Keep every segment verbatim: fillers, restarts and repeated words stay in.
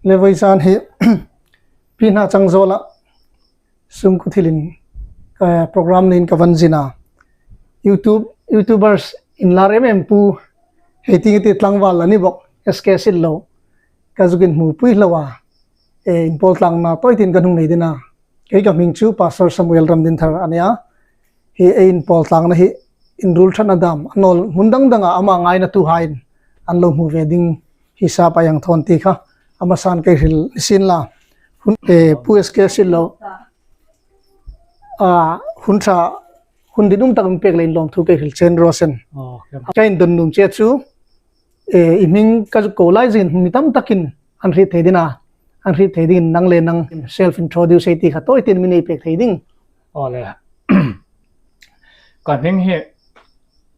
Levoi san hi pina chang zola sungkuthilin ka program nin ka vanzina YouTube YouTubers in lar em em pu hei ting ti tlangval ani bok S K Sillo ka zukin mu pui lawa e in pol tlang na toi tin ka nung nei dina. Kei ka hming chu Pastor Samuel Ramdinthar ania. Hi e in pol tlang na hi in rul than adam anol mun dang danga ama ngaina tu hain an lo mu ve ding hi sa pa yang thon ti kha ama san kei hril sin la hun e pu S K Sillo a hun tha hun din um tak um pek le in lom thu kei hril chen rosen. Ka in don num che chu e i hming ka ko lai zin mi tam takin an hri thei dina an hri thei din nang le nang self introduce ti kha toi tin mi nei pek thei ding. Ole. Ka hming hi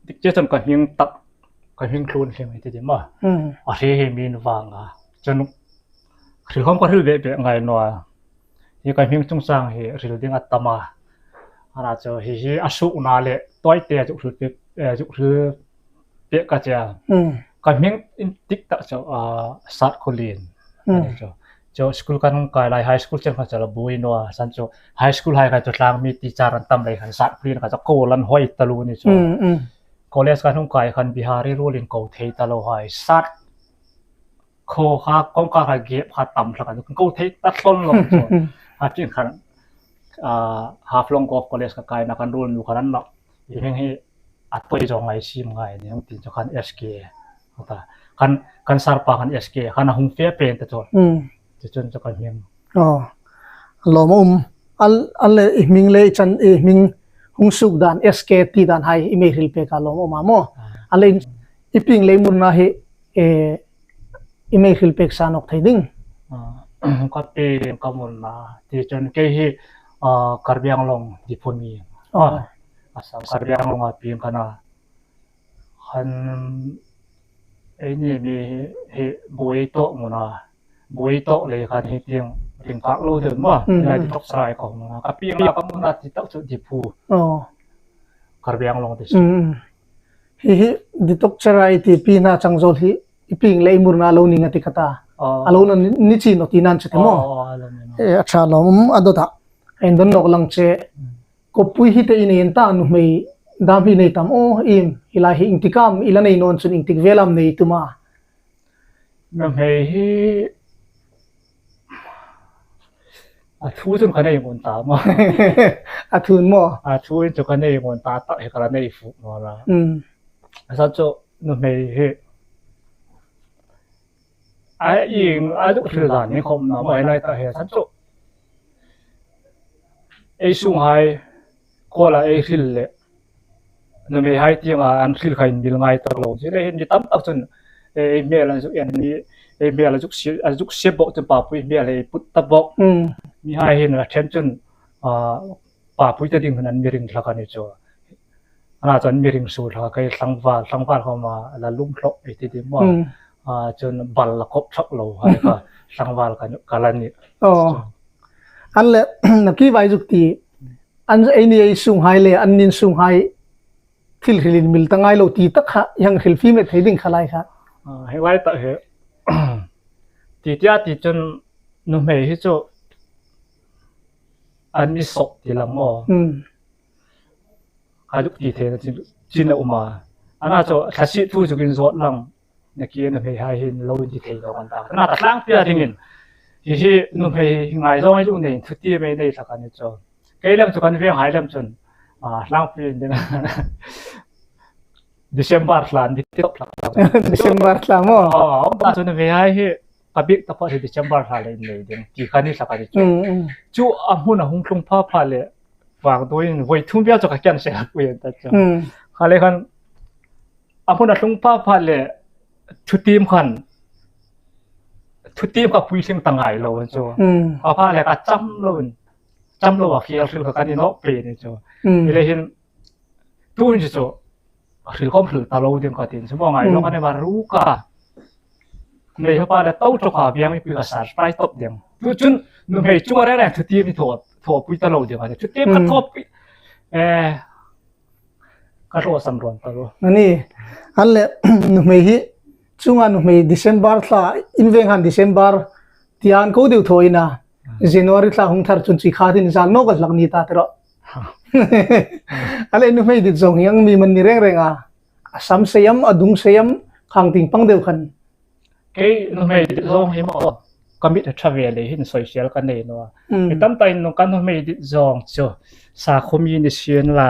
dik che chan ka hming tak ka hming thlun hlim hi ti ma. A hri hi min vanga chun hril khom ka hril ve ve ngai no a. Hi ka hming chung sang hi hril ding a tama. Ana chu hi hi a su na le toi te a chu hril pe a chu hril pe ka cha. Ka hming in tik tak chu a sat khulin. Chu school kan hung kai lai high school chen kha chala bui no a san chu high school hai ka chu tlang mi teacher an tam lai khan sat pin ka chu ko lan hoi talu ni chu college kan hung kai khan Bihari rule in ko thei talo hai sat kho kha kong ka kha gep kha tam thla ka ko thei ta thlon lo chu a chin khan Haflong Golf College ka kai na kan rule nu khan an na i heng hi a toi jong ngai sim ngai ni hung tin chu khan S K ta kan kan sar pa khan S K khan a hung fe pen ta chu ti chun chu kan hming. Lom um al al le i hming le i chan i hming hung suk dan S K ti dan hai i mei hril pek a lom um a mo. Al le i ping le i murna hi e i mei hril pek sa nok thei ding. Ka ping ka murna ti chun kei hi Karbi Anglong Diphu mi. Assam Karbi Anglong a ping kana khan eini mi hi bui to muna bui to le khan hi tiang ring kak lo den ma lai ti tok sarai ko muna ka pi nga ka muna ti tok chu Diphu Karbi Anglong ti hi hi di tok sarai ti pi na chang zol hi i ping le i murna lo ni nga ti kata a lo na ni chi no ti nan chu ti mo a cha lo um a do ta en don nok lang che Kopui hi te i nei en ta numei dam hi nei tam o im hilai hi ingtikam ila nei non chun ingtik velam nei tuma. Numei hi a thu chun ka nei mun ta ma. A thu mo. A thu chun ka nei mun ta ta hi ka la nei fu mo la. Um. Sa chu numei hi a ing a duk hril dan ni khom na mai lai ta he san chu ei sung hai kola ei hril le numei hai tiang a an hril kha in bil ngai ta lo si le hin ni tam tak chun ei mel an zuk en ni ei mel an zuk si an zuk se bok chun papui mel ei put ta bok mi hai hin a then chun a papui ta ding hin an mi ring thlak ani chu Ana chun mi ring su thla kai tlangval tlangval khoma la lum thlok ei ti di mo a chun bal la kop thlok lo hai kha tlangval ka ka la ni. An le na ki vai zuk ti an ei ni ei sung hai le an nin sung hai thil hril in mil ta ngai lo ti tak kha yang hril fi met thei ding kha lai kha. He vai ta he ti tia ti chun numei hi chu an ni sok ti la mo. Ka duk ti thei na chin chin a um a. Ana chu thasi thu chu kin zot lang na ki na phei hai hin lo in ti thei lo kan ta. Na ka tlang pia ding in. Hi hi nu phei hi ngai zong ai lu nei thu ti mei nei thak ani chu. Kei lam chu kan veng hai lam chun. A tlang pia ding. December thla ni ti top thla. December thla mo. A um ta chu na phei hai hi ka bik ta pa hi December thla le nei ding. Ti khan ni thak ani chu. Chu a hmun a hung thlung pha pha le vang tuin voi thum vial chu ka kian se pui an ta chu. Kha le khan a hmun a thlung pha pha le thutim khan thutim ka pui thing ta ngai lo chu. A pha le ka cham lo in cham lo a khial thil ka kan i nok pe ni chu. Ile hin tun chu chu hril khom hril ta lo ding ka tin chu mo ngai lo ka ne ma ru ka. Nei ha pa le to to ka biang i pui ka sa pai top ding. Tu chun nu mei chu ma re re thutim i tho tho pui ta lo ding ka. Thutim ka tho pui. Eh ka tho sam ron ta lo. Ani an le nu mei hi chunga nu mei December thla in veng han December Tian ko deu tho ina. January thla hung thar chun chi kha din jal no ka lak ni ta tero. Ale numei dit jong hi ang mi man ni reng reng a. Asam seiam, adung seiam, khang ting pang deu khan. Kei numei dit jong hi mo. Ka mit a tha ve le hin soi sial ka nei no. Mi tam ta in no ka numei dit jong chu. Sa khumi ni sian la.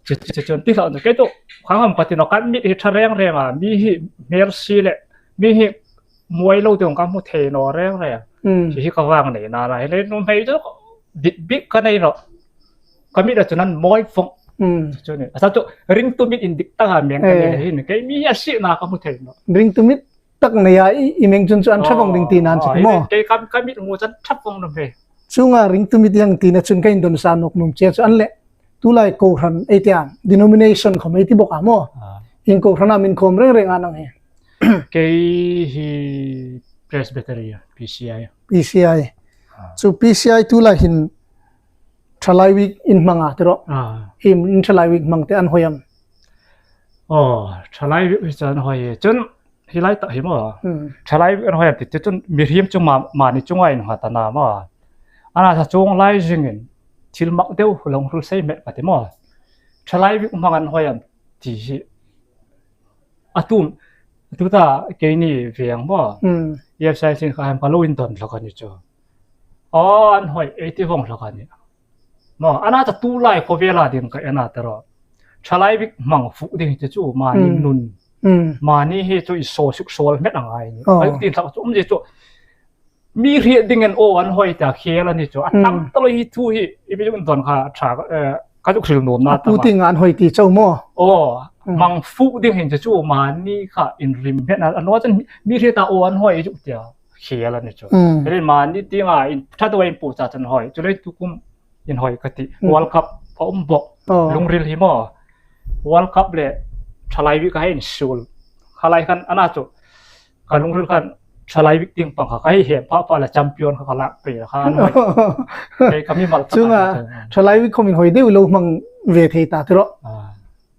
Chu chu chu ti lo no kei to. Khang ham ka ti no ka mit hi tha reng reng a. Mi hi mercy le. Mi hi muai lo ding ka mu thei no reng reng. Hi hi ka vang nei na na hi le numei chu. Bit bit ka nei no. Ka mit a chu nan moi phong. Chu ni. Asa chu ring tu mit in dik ta ha meng ka nei hin. Kei mi a si na ka mu thei no. Ring tu mit tak nei a i meng chun chu an tha phong ding ti nan chu mo. Kei kam ka mit mu chan tha phong no he. Chunga ring tu mit yang ti na chun ka in don sa nok num che chu an le. Tulai ko hran ei ti an denomination khom ei ti bok a mo. In ko hran a min khom reng reng a nang he. Kei hi Presbytery, P C I. P C I. Chu P C I tulai hin Thalai Week in hmang a tiro. Im in Thalai Week hmang te an hoiam. Oh, Thalai Week hi chan hoi. Chun hilai ta hi mo. Thalai Week an hoiam ti chun mi him chung ma ma ni chunga in ha ta na mo. Ana sa chung lai jing in thil mak deu long rul sei met ka ti mo. Thalai Week hmang an hoiam ti hi. Atum, atu ta keini veng mo. Yes, I think I am ka lo in don laka ni chu. Oh, an hoi, eighty vong laka ni. Mo, ana ta tulai ko vela ding ka ena ta ro. Thalai Week hmang fu ding te chu mani nun. Mani hi chu i so suk sol met angai ni. Ai tin thak chu um je chu. Mi hriet ding en o an hoi ta khel ani chu. A tam ta lo hi thu hi. I bi jung don kha tha, eh, ka juk hril nom na ta. Pu ting an hoi ti chau mo. O, mang fu ding hin chu mani kha in rim het na. Ano chan mi hriet ta o an hoi chu tia khel ani chu. Rin mani ting a in tha to in pu cha chan hoi. Chu le tu kum in hoi ka ti. World Cup a um bo. Lungril hi mo. World Cup le Thalai Week ka hin sul. Khalai khan ana chu. Ka lungril khan Thalai Week ding pang kha, ka hi he pha pha la champion kha ka lak pe kha an hoi. Kei ka mi mal ka chunga ta. Thalai Week khom in hoi deu lo hmang ve thei ta tiro.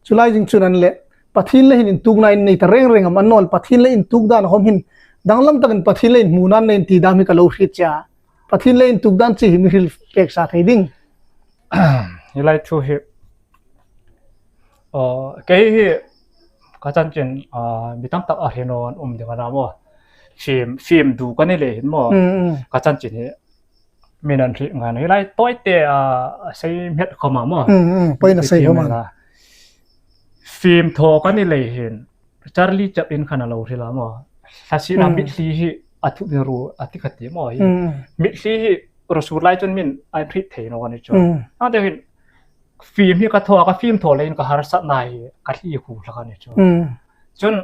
Chulai jing chun an le Pathin le hin in tuk na in nei ta reng reng am an nol Pathin le in tuk dan khom hin danglam takin Pathin le in mu nan nei in ti dam hi ka lo hriet cha. Pathin le in tuk dan chi hi mi hril pek sa thei ding. Hilai thu hi. Kei hi ka chanchin mi tam tak a hriet non um ding ana mo. Film, film du ka ni le hin mo. Ka chanchin hi min an hriet ngai hilai toi te a sei met khoma mo. Poi na sei khoma. Film tho ka ni le hin. Charlie Chaplin khan a lo hril a mo. Hlasi na mit hli hi a thu ni ru a ti kha ti mo hi. Mit hli hi ro sur lai chun min a hriet thei no ka ni chu. A te hin film hi ka tho ka film tho le in ka harsat na hi ka hli khu hla ka ni chu. Chun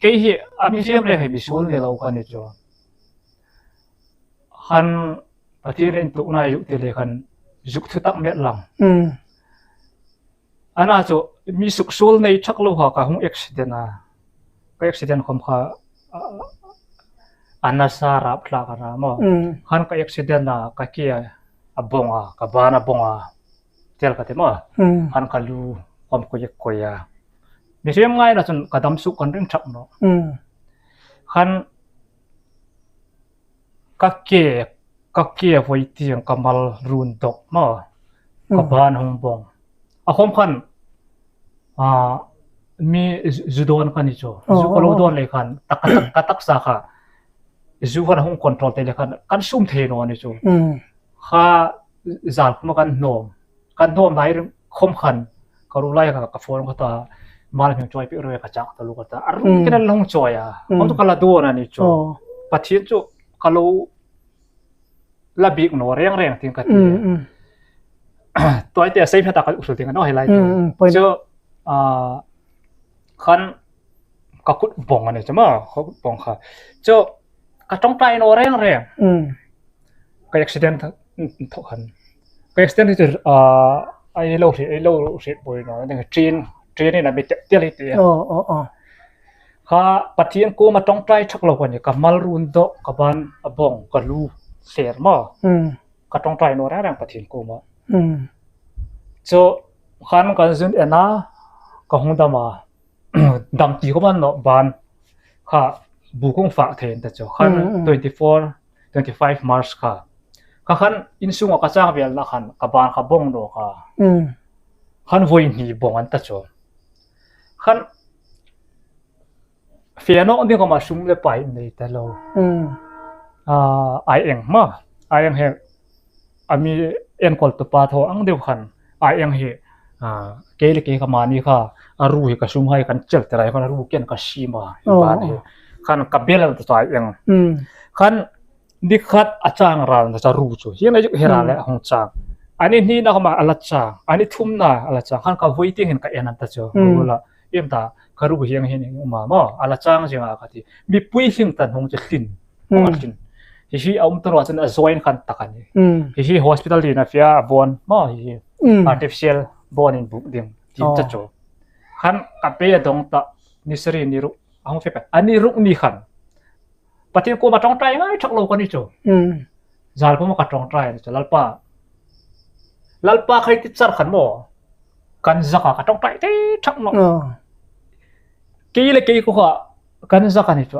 kei hi a mi film le hi mi sul ni lo ka ni chu. Han Pathin in tu na yu te le khan juk thu tak met lang. Ana chu mi suksul nei thak lo ha ka hung accident a. Ka accident khom kha, a, a nasa rap thla ka ra mo. Khan ka accident a ka ke a bong a, ka ban a bong a. Tel ka te mo. Khan ka lu khom ko yek ko ya. Mi sem ngai na chun ka dam su kan ring thak mo. Khan ka ke, ka ke voi tiang ka mal run dok mo. Ka ban hung bong. A khom khan, a, mi zu, zu don ka ni chu. Zu ka lo don le khan, tak, ka tak, ka taksa kha. Zu khan hung control te le khan, kan sum thei no ni chu. Kha, zal khom kan nom. Kan nom lai khom khan, ka ru lai ka, ka phone ka ta, mal hming choi pi ru ka chak ta lu ka ta. A ru kina long choi a. Khom tu ka la don a ni chu. Pathian chu, ka lo la bik no reng reng ting ka ti. Tua te a sei hmeta ka usul ting no helai. Chu, a, khan ka kut bong ani chama, ka kut bong kha. Chu, ka tong tai no reng reng. Ka accident tho khan. Ka accident chu, a, ai lo hri, ai lo hri boi no, ding train, train in a mi tel hi ti. Kha Pathian koma tong tai thak lo ka ni, ka mal run do, ka ban a bong, ka lu ser mo. Ka tong tai no reng reng Pathian koma. Chu khan ka zun ena, ka hung dam a, dam ti ko man no ban. Kha bu kong fa the ta chu. Khan twenty four twenty-five March kha. Kha khan insung a kachang vel na khan, kaban kha bong doh kha. Hmm. Khan voi ni bong an ta chu. Khan feno ding kama sum le pai nei ta lo. Hmm. Ah, ai eng ma. Ai eng he. Ami enkol tu pa tho ang deu khan. Ai eng he. Ah, kei le kei kama ni kha. Aru hi kasum hai kan chel te lai khan aru ken kasima. Oh, ban he. Khan kabel ta ai eng. Hmm. Khan Ni khat a chang ral na cha ru chu. Hiang na juk hera le hong chang. Ani ni na kama ala chang. Ani thum na ala chang. Khan ka voi ting hin ka en an ta chu. Ru la. Im ta ka ru hiang hin ma ma. Ala chang jing a ka ti. Mi pui hing tan hong che hlin. Hong a hlin. Hi hi a um ta ro chun a join khan ta ka ni. Hi hi hospital di na fia a bon. Ma hi hi. Artificial bon in buk ding. Tim cha chu. Khan ka pe a dong ta. Ni sari ni ru. Ahong fe pe. Ani ru ni khan. Pathen koma tongtai ngai thak lo kani chu. Jal koma ka tongtai ni chu Lalpa. Lalpa khai ti char khan mo. Kan zaka ka tongtai te thak mo. Kei le kei ko kha kan zaka ni chu.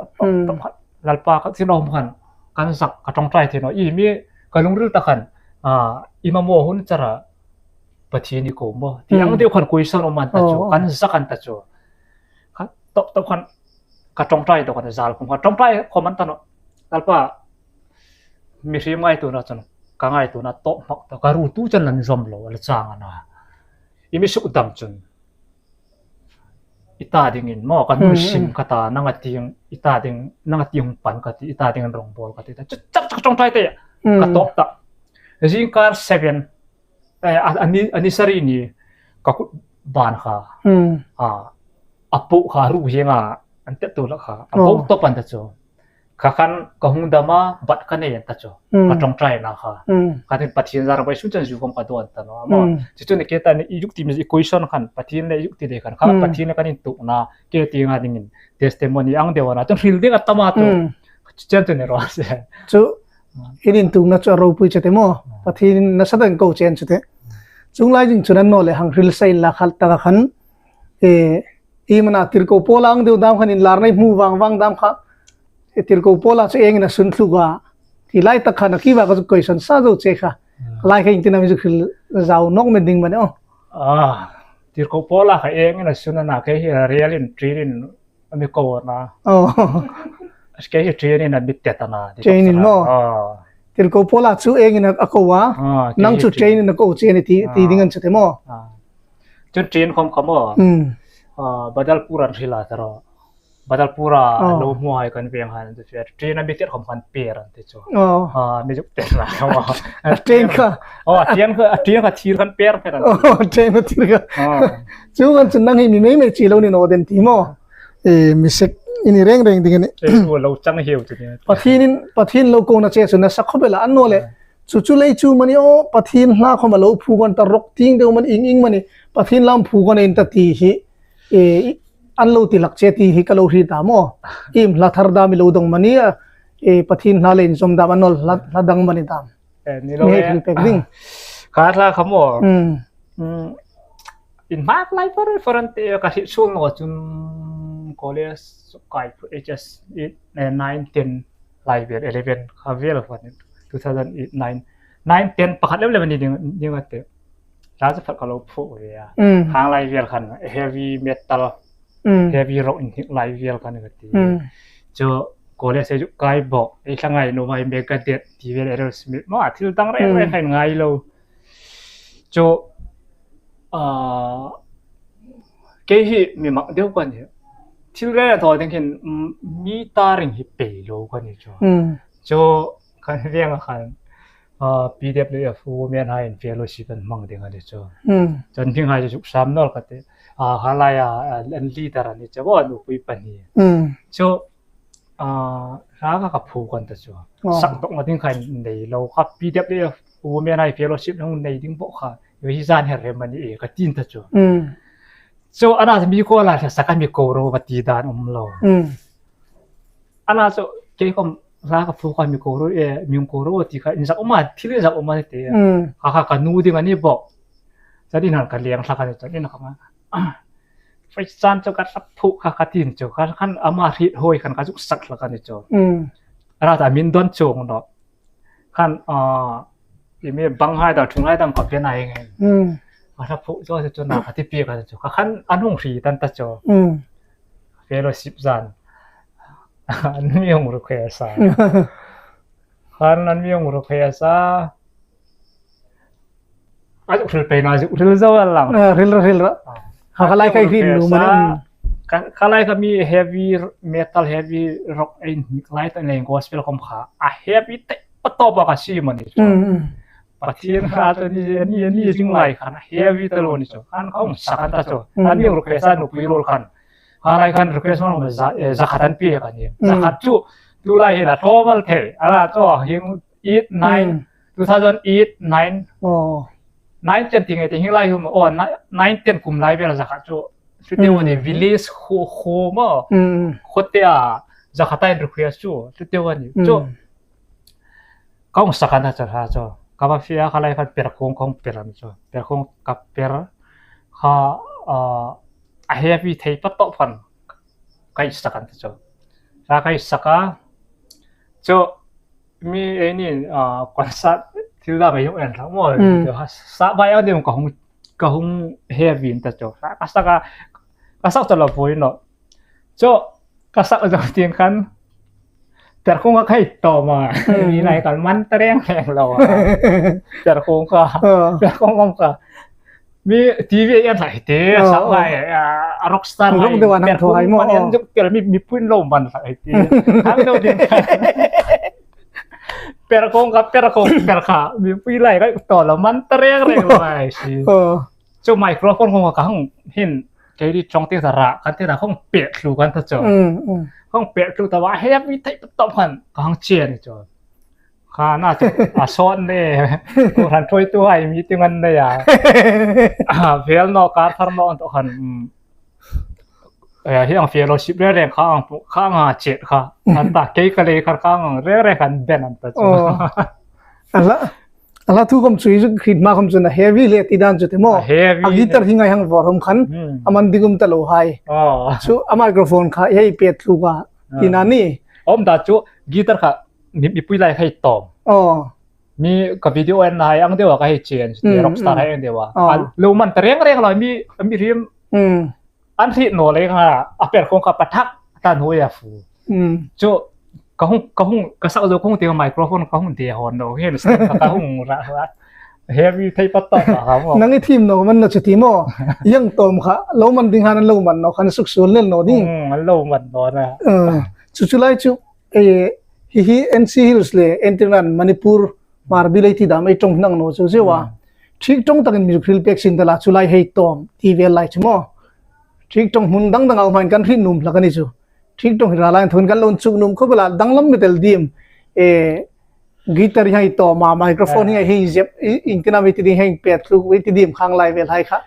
Lalpa ka ti nom khan. Kan zak ka tongtai te no. I mi ka lungril ta khan. Ah, ima mo hun chara. Pathen i ko mo. Ti ang deu khan question um an ta chu. Kan zak an ta chu. Kha top top khan Ka tongtai to ka jal khom, ka tongtai khom an ta no. Lalpa, mi hri ngai tu na chun, ka ngai tu na to mak ta, ka ru tu chan nan zom lo, ala chang ana. I mi suk dam chun. Ita ding in mo, ka nu sim ka ta, nang a ting, ita ding, nang a ting pan ka ti, ita ding rong bol ka ti ta. Chak chak tongtai te, ka to ta. Jing kar seven, Eh, a, ani, ani sari ni ka kut ban kha. A, a po kha ru hiang a, an te tu la kha. A po to pan ta chu. Kha khan ka hung dam a, bat ka nei an ta chu. Ka tongtai na kha. Ka tin Pathen jar bai sun chan ju khom ka don ta no. Ama, chu chu ni ke ta ni i yuk ti mi i question khan, Pathen le i yuk ti de khan. Kha Pathen le ka nin tu na, ke ti nga ding in. Testimony ang deu na, chun hril ding a tam a tu. Chu chan chu ni ro se. Chu, I nin tuna chu a ropui chete mo. Pathen in nasa dan ko chen chete. Chunglai jing chun an no le hang hril sa in la khal ta khan. E, i mana tirko pola ang deu dam khan in lar nei mu vang vang dam kha. E, tirko pola chu eng in a sun thlu ga. Ti lai ta khan a ki va ka chu question sa zo che kha. Lai kha in tin a mi chu hril zau nok me ding mane o. Ah, tirko pola kha eng in a sun ana ke hi a real in trin in Ami ko na. Oh. Aske hi train in a bit te ta na. Train in mo. Ah. Tirko pola chu eng in a ko a. Ah, nang chu train in a ko che ni ti, ti ding an chu te mo. Ah. Chu train khom khom mo. Hmm. Ah, Badalpur an hrila ta ro. Badalpur a lo mo hai kan veng han chu train a bit te khom kan per an te chu. Oh. Ah, mi juk te na mo. Train kha. Oh, train kha, train kha thir kan per per an. Oh, train kha thir kha. Ah. Chu kan chu nang hi mi mei mei chi lo ni no den ti mo. E, mi sek ini reng reng ding ani. Pathen in, Pathen lo kona che chu nasa khop e la an no le. Chu chu lei chu mani o, Pathen hla khom a lo phu kon ta rok ting deu mani ing ing mani. Pathen lam phu kon in ta ti hi. E, an lo ti lak che ti hi ka lo hri ta mo. Im hla thar da mi lo dong mani a. E, Pathen hla le in som da man no hla, hla dang mani ta. Eh, ni lo mi e. Hil pek ding. Ka hla kha mo. Hmm. Hmm. In mak lai par foran te ka hil sul no chun college kai H S eight, eh, nine, ten lai vel, eleven kha vel foran two thousand eight, nine, nine, ten pakhat lem lem ni ding, ding ate. La sa phat ka lo phu ve a. Hmm. Hang lai vel khan heavy metal. Hmm. Heavy rock in hik lai vel kan ka ti. Hmm. Chu college se ju kai bok, ei thlangai no vai Megadeth, ti vel Aerosmith, ma thil dang reng reng khan ngai lo. Chu, ah, kei hi mi mak deu kan hi. Thil reng tho ding hin, mm, mi ta ring hi pei lo kan hi chu. Hmm. Chu kan veng a khan, ah, P W F women hai in fellowship an mang ding ani chu. Hmm. Chun thing hai chu sam nol ka te. Ah, halai a, ah, an leader ani chu, bo nu pui pani. Hmm. Chu, ah, ra ka ka phu kan ta chu. Oh. Sak dok ma ding khan nei lo ka P W F women hai fellowship nung nei ding bo kha. Yo hi jan her he mani e ka tin ta chu. Hmm. Chu ana mi ko la sa ka mi ko ro ba ti dan um lo. Hmm. Ana chu kei kom la ka phu ka mi ko ro e, mi ko ro ti kha in sak uma, thil in sak uma te. Hmm. Ka ka ka nu ding ani bo. Sa din han ka liang sa ka ni chu in ka ma. Fai chan chu ka sa phu ka ka tin chu ka khan ama hit hoi khan ka chu sak la ka ni chu. Hmm. Ana ta min don chu no. Khan, ah, imi bang hai da, thung hai da, ka pe na ing. Hmm. Ka sa phu cho cho na, ka ti pi ka cho. Ka khan anung ri tan ta cho. Hmm. Fellowship zan. An mi hung ru khe sa. Khan an mi hung ru khe sa. Ajuk hril pen ajuk hril zo a lang. Ah, hril ra, hril ra. Ah. Ha, ka lai kai hril lu mani. Ka, ka lai ka mi heavy metal, heavy rock, eh, lai ta leng gospel kom kha. A heavy te pa to pa ka si mani. Mm, mm. Pathian kha ta ni, ni, ni jing lai khan heavy ta lo ni cho. An ka hung sa khan ta cho. Mm. An mi request a nu pui rol khan. Ka lai khan request ma za, eh, za khat an pi ka ni. Mm. Za khat chu tu lai hi na to mal the. Ala cho hing eight, nine, mm, two thousand eight, nine. Oh. Nine, ten ting, ting, hilai hum, oh, ni-, nine, ten kum lai vel za khat chu. Chuteu ani, mm, village kho, kho ma. Mm. Khote a, za khat a in request chu. Chuteu ani. Mm. Chu, ka hung sa khan ta chu ha chu. Ka va fia ka lai khan per khong khong per an chu. Per khong ka per. Kha, ah, a heavy thei pa to phan. Ka i sa khan ta chu. Sa ka i sa ka. Chu, mi, eh, ni, ah, concert thil da mai hung en thang mo. Mm. Sa bai a dem ka hung, ka hung heavy ta cho. Ka sa ka, ka sa cho la poi no. Cho, ka sa jo tin khan. Per khong ka khai to ma. Mm. Ni nai kal man ta reng reng lo. Per khong ka. Oh. Per khong ka. Mi T V a lai te, oh, sa, oh, lai, ah, a rockstar lai. Rock de wan hang tho hai mo. An juk pel mi, mi pun lo man lai te. Hang lo din. Per khong ka, per khong, per kha. Mi pui lai ka to la man ta reng reng lai si. Oh. Chu microphone khong ka hung hin. Kei di chong te sa ra, kan te ra khong pe thlu kan ta cho. Mm, mm. Khong pe thlu ta wa he mi thei pa to khan ka hung chen cho. Kha na chu, a son le, ko ran thoi tu hai mi ti ngan le ya. A, vel no, ka thar no to khan, mm. Eh, hi ang fellowship le reng kha ang pu, kha ang a chet kha. An ta kei ka le kha kha ang re re khan ben an ta chu. Oh. Ala, ala thu kom chu i ju khit ma kom chu na heavy le ti dan chu te mo. A heavy a guitar le. Hi ngai hang vor hom khan, hmm, a man ding um ta lo hai. Oh. Chu a microphone kha, hei pet lu ka, ah, ti na ni. Om da chu, guitar kha, mi, mi pui lai khai tom. Oh. Mi ka video en lai ang dewa ka hei chen, mm, rockstar, mm, hai ang dewa. Oh. A, lo man ta reng reng lo mi, mi rim. Mm. An hri no le nga, a per khong ka pathak, ta no ya fu. Mm. Chu, ka hung, ka hung, ka sa lo khong te microphone ka hung te hon no, he, ka, ka hung ra, ra. Heavy thei pa ta ka mo. Nang i thim no man no chu ti mo. Yang tom kha, lo man ding han lo man no, khan suk sul nel no ding. Mm, lo man no na. Uh, chu chu lai chu, eh, hi hi N C Hills le, N T R Manipur, Marbi lei ti dam ei tong nang no chu chu wa. Hmm. Thik tong takin music reel pek sin dala chu lai hei tom, ti vel lai chu mo. Thik tong mun dang dang a um han kan hri num lak ani chu. Thik tong hi ra lai thun kan lon chu num kho bala dang lam metal dim. Eh, guitar hi to ma, microphone hi, ah, hi jep, i, in tina mi ti ding heng pet lu, mi ti dim khang lai vel hai kha.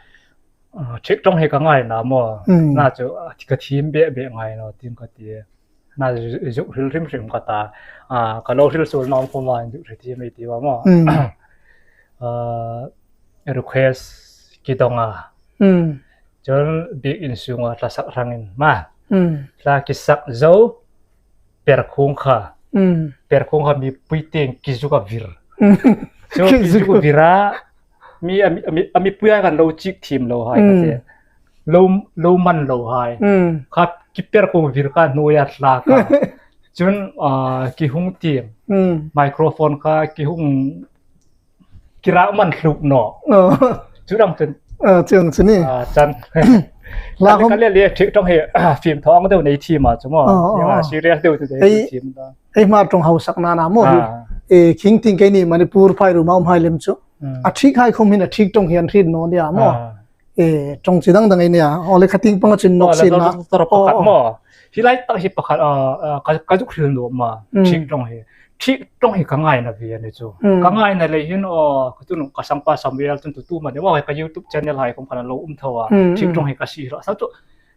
Ah, thik tong hi ka ngai na mo. Hmm. Na chu, ah, ka thim be be ngai no, tin ka ti. Na ju, ju hril hrim hrim ka ta. Ah, ka lo hril sul nom ko ma ju hril thim ei ti wa mo. Hmm. Ah, request kidong a. Hmm. Chun bik in sunga tla sak rangin ma. Hmm. Tla kisak zo per khung kha. Hmm. Per khung kha mi pui teng kizu ka vir. Hmm. So kizu ka vira mi, a mi, a mi, a mi pui a kan lo chik thim lo hai ka te. Hmm. Lo, lo man lo hai. Hmm. Kha ki per khung vir ka hnuia tla ka. Chun, ah, ki hung tiam. Hmm. Microphone kha ki hung kira man hluk no. Oh. Chu dang chun. Ah, chun chu ni. Ah, chan. La ka le le thik tong he, ah, film thong deu nei thi ma chu mo. Oh, oh, serious deu chu dei thi ma. Ei ma tong hausak na na mo hi. Ah. E, king ting kei ni Manipur phai ru ma um hai lem chu. Hmm. A thik hai khom hin a thik tong hian thit no nia mo. Ah. E, tong chi dang dang ei nia. Ole khating pang chin nok sin na. Oh, oh. Mo. Hi lai tak hi pakhat, ah, ah, ka, ka juk hril nuam a, hmm, thik tong hi. Thik tong hi ka ngaina ve ani chu. Hmm. Ka ngaina lei hin, oh, ka tunu ka sangpa Samuel tun tu tu ma de, wa ka YouTube channel hai kom kana lo um tho a. Hmm, thik tong hi ka si ra. Sa chu,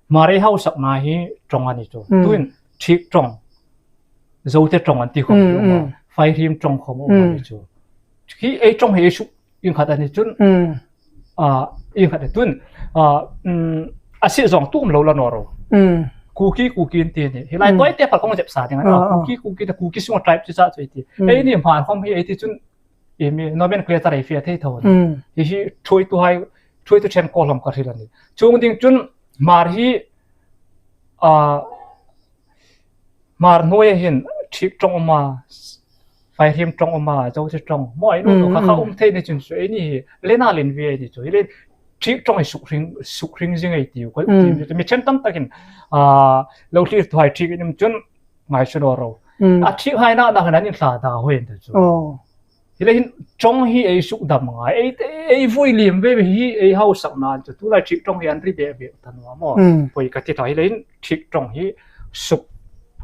Marei hausak na hi tong ani chu. Hmm. Tuin, thik tong. Zote tong an ti khom, hmm, um a. Hmm. Fai hrim tong khom um ani chu. Hi ei tong hi ei su in khat ani chun, hmm, ah, in khat tun, ah, um, a si zong tum lo la no ro. Hmm. Kuki, Kuki in ti ni. Hilai Hmm. toh ite pal kong jep sa ding. Ah, Ah, ah. Kuki, Kuki ta Kuki sunga tribe chu sa chu iti. Hmm. Ei ni Hmar khom hi iti chun imi nomenclature ei fia thei tho. Hmm. Hi hi thui tu hai, thui tu chen ko lom ka thil ani. Chung ding chun Hmar hi, ah, Hmar noi hin Thik tong uma, Faihrim tong uma, Josi tong. Mo ai no Hmm, kha kha hmm. um thei ni chun su ei ni hi. Lena len vi ei ni chu. Hi le Thik tong hi suk hring, suk hring jing ei tiu. Ko Hmm. ti mi chen tam takin, ah, lo thlir tu hai Thik in um chun ngai su lo ro. Hmm. A Thik hai na na han in hla da hoi en ta chu. Oh. Hi le hin tong hi ei suk dam ngai. Ei, ei vui lim ve ve hi ei hau sak na chu. Tu lai Thik tong hi an ri be be ta no mo. Hmm. Poi ka ti tha hi le hin Thik tong hi suk.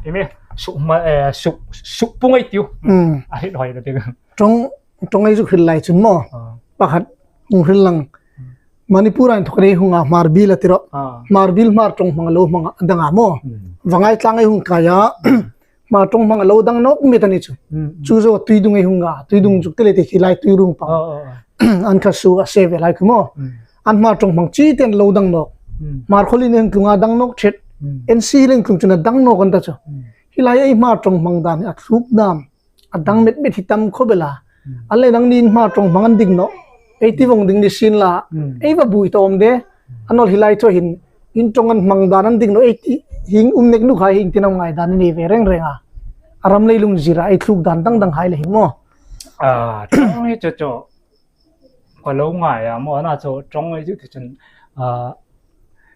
Hi me suk ma, eh, suk, suk pung ei tiu. Hmm. A hi hoi na ding. Tong, tong ei suk hil lai chun mo. Ah. Pakhat hung hil lang. Hmm. Manipur a in thok rei hung a Hmar bil a ti ro. Ah. Hmar bil Hmar tong hmang lo hmang a dang a mo. Hmm. Vangai tlang ei hung kai a. Hmar tong hmang a lo dang nok mi ta ni chu. Hmm. Chu jo tui dung ei hung a. Tui dung juk te le te khi lai tui rung pa. Ah, ah, ah. An kha su a se ve lai khu mo. Hmm. An Hmar tong hmang chi ten lo dang nok. Hmm. Hmar kholi nen tlung a dang nok chet. Hmm. N C leng tlung chun a dang nok an ta chu. Hmm. Hi lai ei Hmar tong hmang dan a thluk dam. A dang met met hi tam kho bela. Hmm. An le nang nin Hmar tong hmang an ding no. Ei ti vong ding ni sin la. Hmm. Ei va bui ta om de. An ol hi lai chu hin. In tong an hmang dan an ding no. Ei ti hing um nek nu khai hing ti nam ngai dan ni ve reng reng a. A ram lei lung jira ei thluk dan dang dang hai le hin mo. Ah, tong hi chu chu. Ka lo ngai a mo, ana chu tong ei chu ti chun, ah,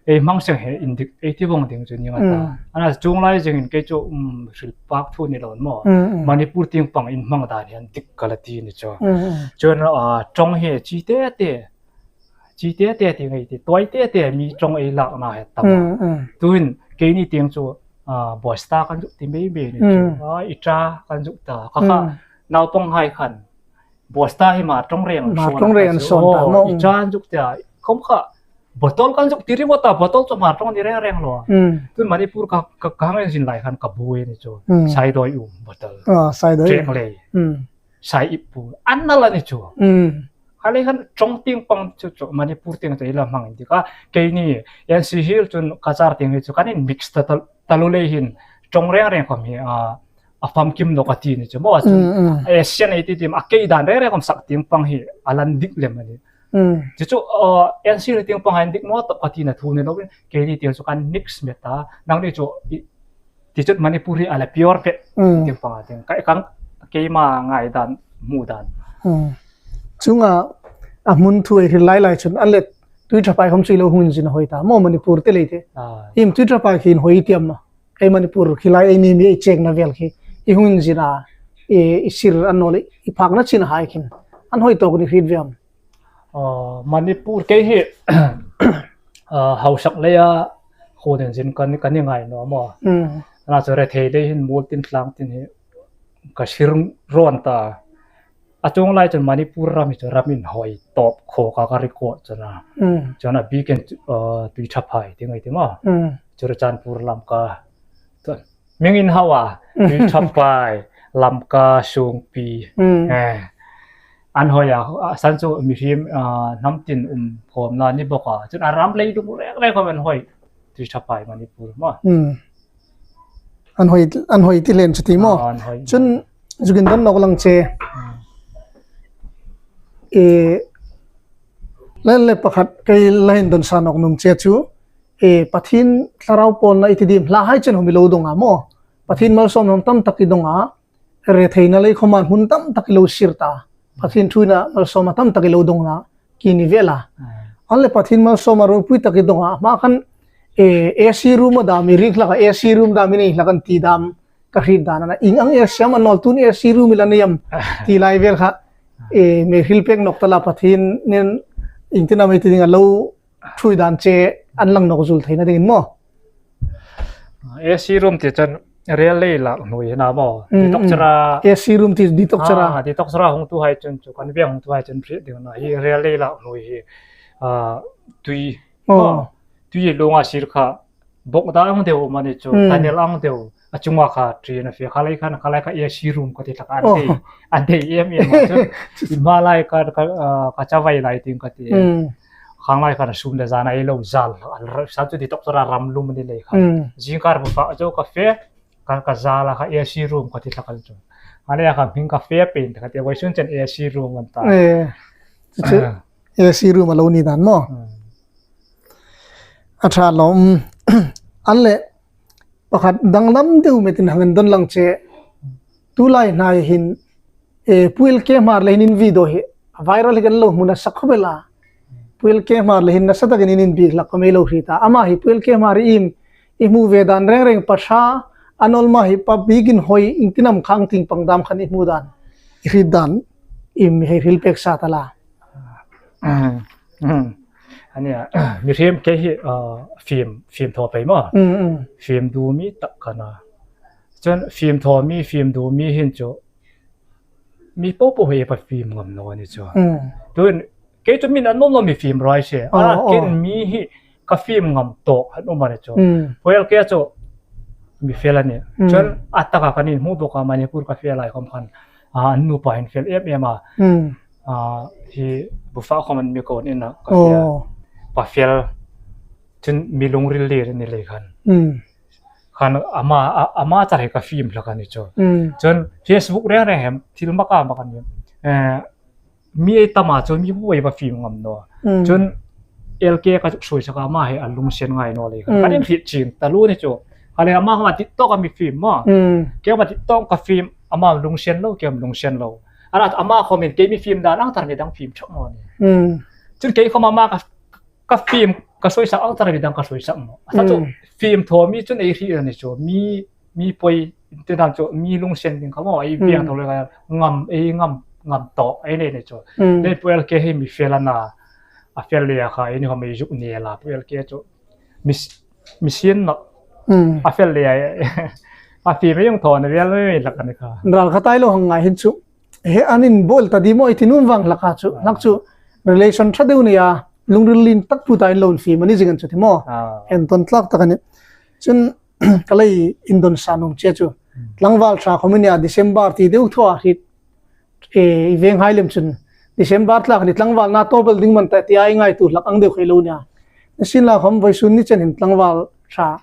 ei hmang seng he in dik, ei ti vong ding chu ni nga ta. Mm. Ana chung lai jing in kei chu, um, hril pak thu ni lo mo. Mm, mm. Manipur ting pang in hmang dan hian dik ka la ti ni chu. Mm, mm. Chuan, ah, tong hi chi te te, chi te te ti ngai ti, tuai te te mi tong ei lak na he tam. Mm, mm. Tuin kei ni ting chu, ah, bosta kan zuk ti mai mai ni chu. Mm. Ah, i cha kan zuk ta. Ka kha Mm. naupang hai khan bosta hi Hmar tong reng Hmar tong reng an son ta mo. I chan zuk tia, khom kha, bottle kan zuk ti ri mo ta, bottle chu Hmar tong ni reng reng lo. Mm. Tun Manipur ka, ka, ka hang engine lai khan ka bui ni chu. Mm. Saidoi um bottle. Ah, Saidoi. Cheng lei. Mm. Sai ip pu. An na la ni chu. Mm. Kha lei khan tong ting pang chu chu Manipur ting chu i la hmang in ti ka. Kei ni N C Hill chun Cachar ting hi chu kan in mix ta, ta, ta lu lei hin tong reng reng khom hi, ah, a famkim lo ka ti ni chu mo, a chun Mm, mm. Asian ei ti tim a kei dan reng reng khom sak ting pang hi a lan dik lem a ni. Mm. Chu chu, uh, N C ting pang a in dik no to ka ti na thu ni lo, kei ni ting chu kan mix met ta, nang ni chu i, ti chu Manipur hi a la pure pet Mm. ting pang a ting. Ka, ka, keima ngai dan, mu dan. Mm. Chunga a hmun thu ei hril lai lai chun, an le Tuithaphai khom chu i lo hung in zin a hoi ta mo Manipur te lei te. Ah. Im Tuithaphai khin hoi tiam ma. Ei Manipur khi lai ei ni mi ei chek na vel khi i hung in zin a, i, i sir an nol i phak na chin hai khin an hoi tawk ni hriet ve am? Ah, Manipur kei hi, ah, hausak lei a khun in zin kan, kan i ngai no mo. Mm. Ana chu rethei lei hin mul tin tlang tin hi ka sir ron ta. A chung lai chun Manipur ram hi chu ram in hoi tawp kho ka, ka record chun a. Mm. Chun a bikin, uh, Tuithaphai ti ngai ti ma. Mm. Churachandpur Lamka. Chun, ming in hau a, Mm. Tuithaphai, Lamka, Sungpi. Mm. Eh. An hoi a, a san chu mihriem, uh, hnam tin um khawm na ni bawk a. Chun a ram leilung reng reng khawm an hoi. Tuithaphai Manipur ma. Mm. An hoi, an hoi ti len chu ti maw? Ah, an hoi. Chun, zuk in don nawk lang che. Hmm. E, le, le pakhat kei la hin don sa nawk nung che chu. E, Pathian thlarau pawlna i ti dim, hla hai chen hom i lo dong a maw? Pathian malsawmna tam tak i dong a. Retheina lei khawma hmun tam tak i lo sir ta. Pathian thu in a malsawmna tam tak i lo dong a, ki ni vel a. Ah. An le Pathian malsawmna ropui tak i dong a, hma khan, eh, A C room a dam i ring hlak a, A C room dam i nei hlak an ti dam ka hriet dan a. Ing ang A C am a nawl tun A C room i la nei am ti lai vel kha, eh, mei hril pek nawk ta la Pathian nen ing tin a mei ti ding a lo thui dan che an lang nawk zul theina dingin maw? A C room ti chun rel lei lak hnuoi hi na maw? Mm, mm. Ditokchara. A C room ti ditokchara. Ah, ditokchara hung tu hai chun chu, kan veng hung tu hai chun hriet ding na hi rel lei lak hnuoi hi. Ah, tui. Oh. Ah, tui lunga sir kha bawk dang deuh mani chu, Mm. tunnel ang deuh. A chunga kha train a fe kha lai khan, kha lai kha A C room ka ti hlak an Oh. dei. An dei em em chu. I hma lai kha, kha, ah, ka chavai lai ting ka ti. Mm. Khanglai khan sum le jan a eilou jal, sa chu di tok tora ram lum ni lei khan. Hmm. Jingkah bu fa jo ka fe, ka, ka jal a kha A C room ka ti thak chu. Ani a kha hming ka fe pen, ka ti vawisun chen A C room an ta. Eh, chu, chu, Ah. A C room a lo ni dan mo. Hmm. A tha lom. An le, pakhat danglam deu metin hangin don lang che. Tulai hnai hin, eh, Pu L K Hmar le hin in video hi viral hi kan lo hmu na sak khop el a. Pu L K Hmar le hin nasa takin in in bik lak ka mei lo hi ta. Ama hi Pu L K Hmar i im, i hmu ve dan reng reng pa tha, an ol ma hi pa bik in hoi, in tinam khang ting pang dam khan i hmu dan. I hri dan, im hei hril pek sa ta la. Hmm. Hmm. Ania, mi hrem kei hi, ah, film, film tho pei mo. Hmm, hmm. Film du mi tak kana. Chun film tho mi, film du mi hin chu. Mi po po he pa film ngam no ni chu. Hmm. Tun, kei chu min an nom nom mi film roi se. Oh, ah, oh. Ken mi hi ka film ngam to, han um ani chu. Hmm. Pu L K chu, mi fel ani. Hmm. Chun, ataka kanin hmu bok a Manipur ka fel lai khom khan. Ah, an nupa hin fel em em a. Hmm. Ah, hi bufa khom an mi kon in a ka fel. Oh. Pa fel. Chun mi lungril le ni le khan. Hmm. Khan ama, a, ama char hi ka film lak ani chu. Hmm. Chun Facebook reng reng hem, thil ma ka ma kan ni. Eh, mi ei tama chu mi bu ei ba film ngam no. Hmm. Chun L K ka chu soi saka ama hi a lungsen ngai no le khan. Hmm. Ka din hit ching ta lu ni chu. Ka le ama ma TikTok a mi film ma. Hmm. Kei ma TikTok ka film ama lungsen lo, kei lungsen lo. Ana ama comment kei mi film dan ang tar mi dang film chok mo ni. Hmm. Chun kei khom ama ka, ka film ka soi sak ang tar mi dang ka soi sak mo. Asa chu Hmm. film tho mi chun ei hri ani chu. Mi, mi poi te dan chu mi lungsen ding ka mo. Ei Hmm. piang tho le ka ngam, ei ngam, ngam to, ei ne ne chu. Hmm. Le Pu L K hi mi fel ana. A fel le a kha, ei ni khom ei juk ni la Pu L K chu. Mi s-, mi sin na. Hmm. A fel le a, a film ei jong tho na vel me me lak ani kha. Ral kha tai lo hang ngai hin chu. He an in bol ta di mo i ti num vang lak a chu. Ah. Lak chu relation tha deu ni a, lungril lin tak pu ta in lo in film ani jing an chu ti mo. Ah. En ton tlak tak ani. Chun ka lei in don sa nom che chu. Hmm. Tlangval tha khom ni a December ti deu tho a hit. E, i veng hai lem chun December tlak ni tlangval na to bel ding man ta ti a i ngai tu lak ang deu khei lo ni a. Ni sin la khom vawisun ni chen hin tlangval tha.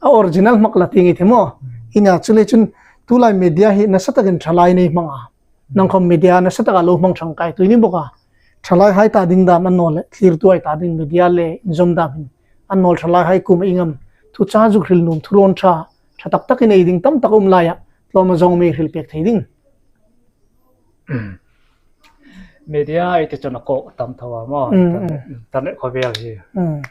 A original mak la ti nge the mo. Hmm. Ina chu le chun tulai media hi nasa takin thalai nei hmang a. Nang khom media nasa taka lo hmang thang kai tu ni bok a. Thalai hai ta ding dam an nol le, thlir tu hai ta ding media le, in zom dam hin. An nol thalai hai kum i ngam. Thu cha zuk hril num, thu ron tha, tha tak tak i nei ding tam tak um lai a. Tlom a zong mei hril pek thei ding. Media i ti chun a ko tam tho a mo. Mm, Internet, mm. Internet khovel hi. Mm.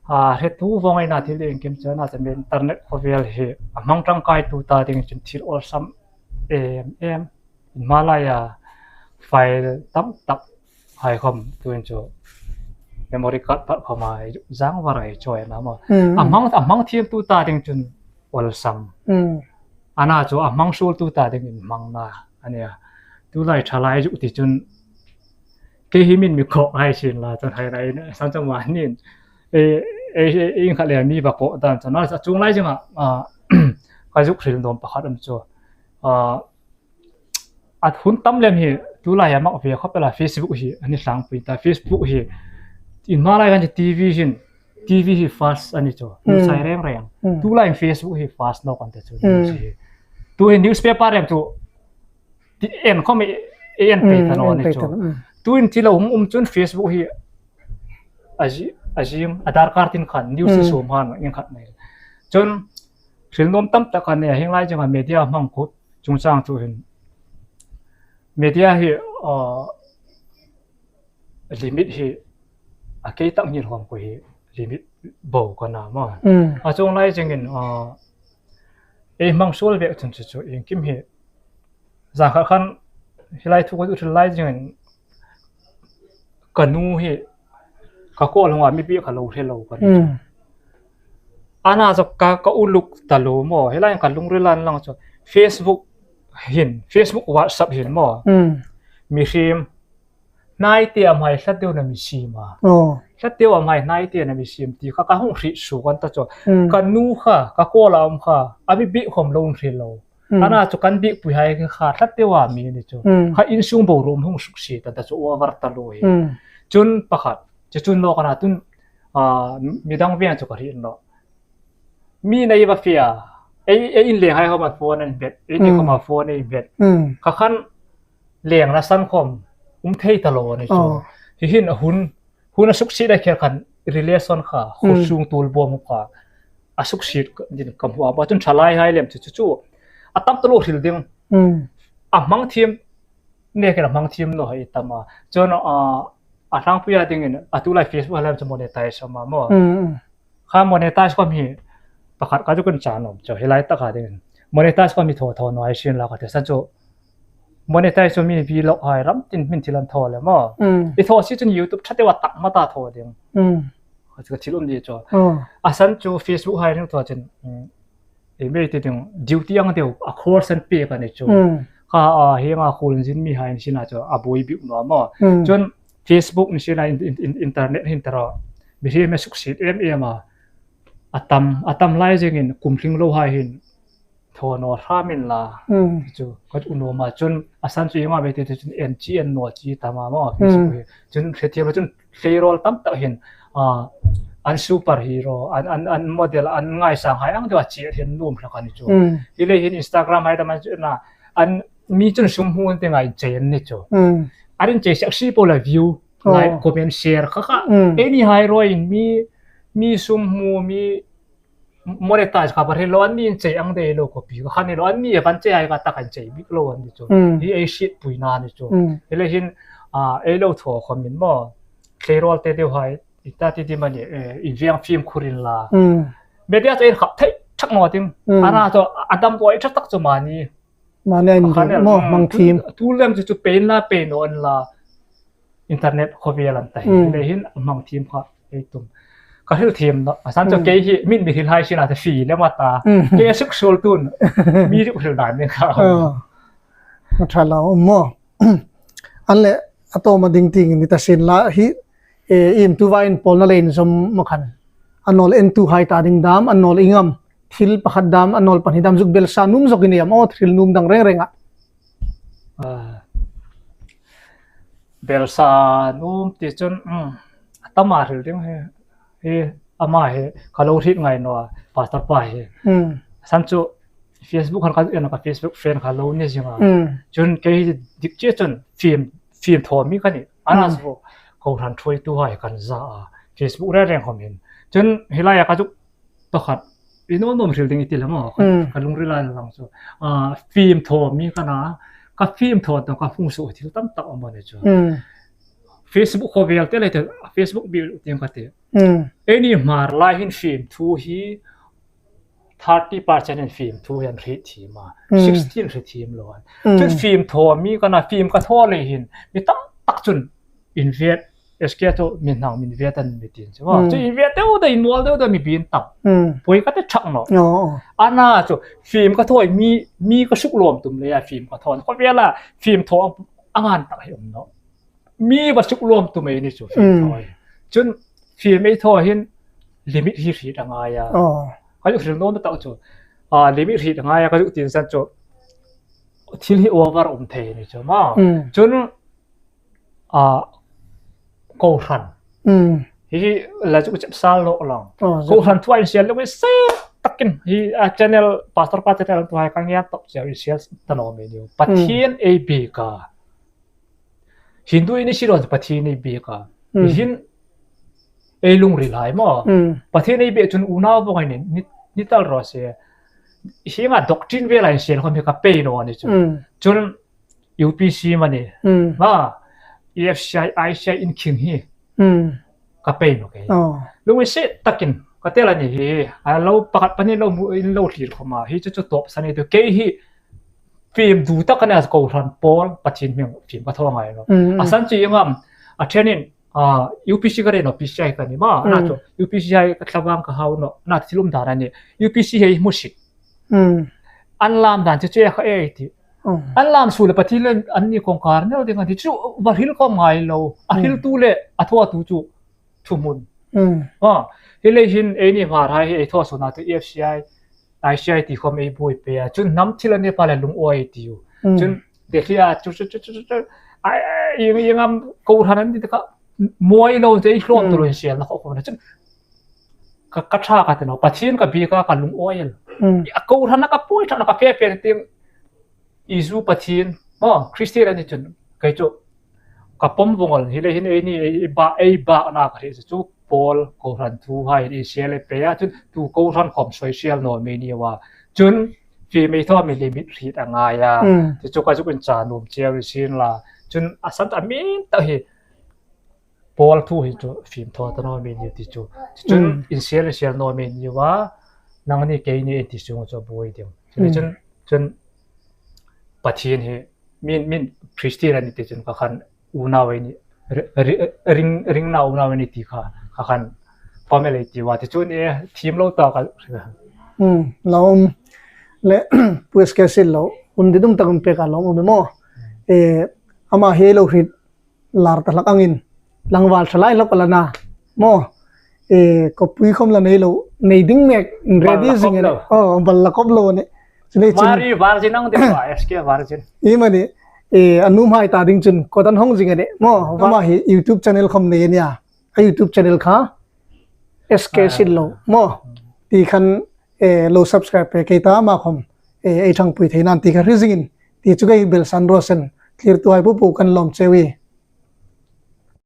A, he tu vong ai na thil ding kim chun a chun internet khovel hi. A hmang tang kai tu ta ding chun thil olsam em em. Hmalai a file tam tak hai khom tu in chu memory card pat khom a jang var ai choi na mo. Mm, mm. A hmang, a hmang thil tu ta ding chun olsam. Mm. Ana chu a hmang sul tu ta ding in hmang na. Ania. Tulai thalai ju ti chun kei hi min mi ko hai sin la chun hai rai na. San chang wa nin. E, e, e, in kha le mi ba ko dan chun. Na sa chung lai jing a, a, ka juk hril nom pakhat um chu. A, a hun tam lem hi, tulai a mak ve khop el a Facebook hi, ani hlang pui ta, Facebook hi. In hmalai kan T V hin, T V hi fast ani chu. Hmm. Sai reng reng. Hmm. Tulai Facebook hi fast lo kan te chu. Hmm. News hi. Tu hi newspaper em chu. Ti en khom e, e en pei ta lo ani chu. Hmm, en pei ta lo, hmm. Tu in ti lo um, um chun Facebook hi. A ji, a ji, a darkar tin khan, news Hmm. sum han, in khat nei. Chun, hril nom tam tak kan nei, hing lai jeng a media hmang khut, chungchang chu hin. Media hi, uh, limit hi, a kei tak ngil hom ko hi, limit bo ka na ma. Hmm. A chung lai jeng in, uh, ei hmang sul ve chun chu chu, in kim hi, Zan khat khan, hilai thu ka hril lai jingin, ka nu hi, ka call hung a mi bih kha lo hre lo ka nu. Hmm. Ana chu ka, ka uluk ta lo mo, hilai ka lungril a lang chu, Facebook hin, Facebook, WhatsApp hin mo. Hmm. Mihriem, Hnai te a mai hla teu na mi sim a. Oh. Hla teu a mai hnai te na mi sim ti kha ka hung hri su kan ta chu. Hmm. Ka nu kha, ka call a um kha, a mi bih khom lo hre lo. Hmm. Ana chu kan bih pui hai kha hla teu a mi ni chu. Hmm. Kha insung bo rum hung suk si ta ta chu over ta lo hi. Hmm. Chun pakhat, chu chun lo kana tun, a, midang veng chu ka ri no. Mi nei va fia. Ei, ei in leng hai homa phone an bet, ei ti homa phone ei bet. Ka khan leng na san khom, um thei ta lo ni chu. Hi hin a hun, hun a suksi da kher khan relation kha, khosung tul bom kha. A suksi din kam hua ba chun thalai hai lem chu chu chu. A tam ta lo hril ding. A mang thim, ne ke la mang thim no hai tama. Chun, a, a thang puya ding in, a tu lai Facebook hai lem chu monetize ma mo. Kha monetize ko mi pakhat ka chu kun cha nom chu. Hilai ta kha ding. Monetize ko mi tho tho no ai sin la ka te san chu. Monetize chu mi vlog hai ram tin min thil an tho le mo. I tho si chun YouTube thate wa tak ma ta tho ding. Ka chu ka thil um di chu. A san chu Facebook hai ning tho chun. Ei mei ti ding duty ang deu a course an pe ka ni chu. Kha a hi nga khul jin mi hai sin a chu a boi biu no mo. Chun Facebook ni sin a internet hin tara. Mi hi me suksi em em a. Atam, atam lai jeng in kum hling lo hai hin. Tho no hra min la. Chu, ka chu no ma chun, a san chu i nga ve ti chun, en chi en no chi ta ma ma, Facebook hi. Chun, hre thiam chun, hleirol tam tak hin, a, an superhero, an, an, an model, an ngaisang hai ang deu a chi hin num hla ka ni chu. Hi le hin Instagram hai ta man chu na, an mi chun sum hu te ngai che an ni chu. Arin che sak si po la view, like, comment, share, kha kha. Ei ni hai roi in mi, mi sum hu, mi monetize kha par hi lo an ni in che ang dei lo ko pi. Kha ni lo an ni e van che ai ka ta kan che bik lo an ni chu. Hi ei shit pui na ni chu. Hi le hin, a, ei lo tho khom min mo. Hleirol te deu hai, i ta ti ti mani, eh, i viang film khurin la. Media chu ei khap thei thak no ting. Ana chu a dam ko ei thak tak chu ma ni. Mani ai ni mo, mang thim. Tu lem chu chu pein la, pein on la. Internet khovel an ta hi. Hi le hin mang thim kha ei tum. Ka hil thim no. A san chu kei hi min mi hil hai sin a ta fi le ma ta. Kei suk sul tun. Mi ru hil dan ni kha. Tha la mo. An le a to ma ding ting ni ta sin la hi, e, im tu va in pol na le in som ma khan. An nol en tu hai ta ding dam, an nol ingam. Thil pakhat dam, an nol pan hi dam zuk belsa num zok in em o, thil num dang reng reng a. Belsa num ti chun, um, tama hril ding he, he, ama he, ka lo hrit ngai no, pastor pa he. San chu, Facebook han ka, en ka Facebook friend ka lo ni jing a. Chun kei dik che chun, film, film tho mi ka ni. Ana chu, ko hran thui tu hai kan za a. Facebook re reng hom hin. Chun, hilai a ka chu, pakhat, i nom nom hril ding i ti le mo, ka, ka lungril a lang chu. A, film tho mi ka na, ka film tho to ka hung su thil tam tak a mo ne chu. Facebook khovel te le te, Facebook bi ting ka te. Ei ni hmar lai hin film thu hi thirty percent in film thu hi an hri thim a, sixteen hri thim lo an. Chun film tho mi ka na, film ka tho le hin, mi tam tak chun in vet, S K to min hang min vet an mi tin chu. Chu in vet deu da, in mol deu da mi bin tam. Poi ka te thak no. Ana chu film ka thoi mi, mi ka suk lom tum le a film ka thon. Khovel a film tho angan tak hi um no. Mi va suk lom tum ei ni chu film thoi. Chun film ei tho hin limit hi hri da ngai a. Ka ju film no ta chu. A, limit hri da ngai a ka ju tin san chu. Thil hi over um thei ni chu ma. Chun a, ko hran. Hi, hi la chu chep sal lo lang. Ko hran thu a in share lo se takin. Hi a channel, pastor pa channel tu hai ka ngia top share in share ta no me ni. Pathian ei bi ka. Hindu ini siro Pathian ei bi ka. Hin ei lungril hai mo. Pathian ei bi chun unau bo ngai ni, ni, ni tal ro se. Hi nga doctrine ve lai share ko mi ka pe no ni chu. Chun U P C mani. Ha, E F C I, I C I in king hi. Ka pei no kei. Lungi se takin, ka tel ani hi. A lo pakhat pani lo mu, in lo thlir khoma. Hi chu chu top sani tu kei hi. Film du tak ani a ko hran pol, Pathian hming film ka tho ngai lo. A san chi ngam. A thenin, a, U P C ka re no, P C I ka ni ma. Na chu, U P C I ka thlawang ka hau no. Na thil um dan ani. U P C hi mu sik. An lam dan chu chu kha e ti. An lam su le Pathian le an ni kong kar nel ding a ti chu va hril khom ngai lo. A hril tu le a tho tu chu thumun. Ha, hi le hin ei ni hmar hai hi ei tho su na tu E F C I, I C I ti khom ei boi pe a. Chun nam thil ani pa le lung oi ti u. Chun Delhi a chu chu chu chu chu. Ai, ai, ing, ing am ko hran an ti kha. moi lo te i hlon to lo in sial na kho kho na chun ka ka tha ka te no Pathian ka bi ka ka lung oil. A ko hran na ka poi tha na ka pe pe ting Isu Pathian mo Christian ani chun kai chu ka pom vongol hi le hin ei ni ei ba ei ba na ka ri chu Paul ko hran thu hai i sial le pe a chun tu ko hran khom soi sial no me ni wa chun fi mei tho mi limit ri ta nga ya ti chu ka chu kun cha nom chial sin la chun a san a min ta hi Paul thu hi chu fim tho ta no me ni ti chu chun in sial sial no me ni wa nang ni kei ni ti chu chu boi ding chun chun Pathian hi min min Christian ani ti chun ka khan unau ni ring ring na unau ni ti kha ka khan pamel ti wa ti chun e thim lo ta ka um lom le Pu S K Sinlou un di dum takun pe ka lom um mo e ama he lo hit lar ta lak angin langwal thalai lo ka la na mo e ko pui khom la nei lo nei ding mek ready zing ne o bal la kop lo ne Mari virgin ang de wa S K virgin. I mani e anu mai ta ding chun ko tan hong zing ne mo ma hi YouTube channel khom nei nia a YouTube channel kha S K Sinlou mo ti khan e lo subscribe pe ke ta ma khom e ei thang pui thei nan ti kha ri zing in ti chu kei bel san ro sen clear tu hai pu pu kan lom chewi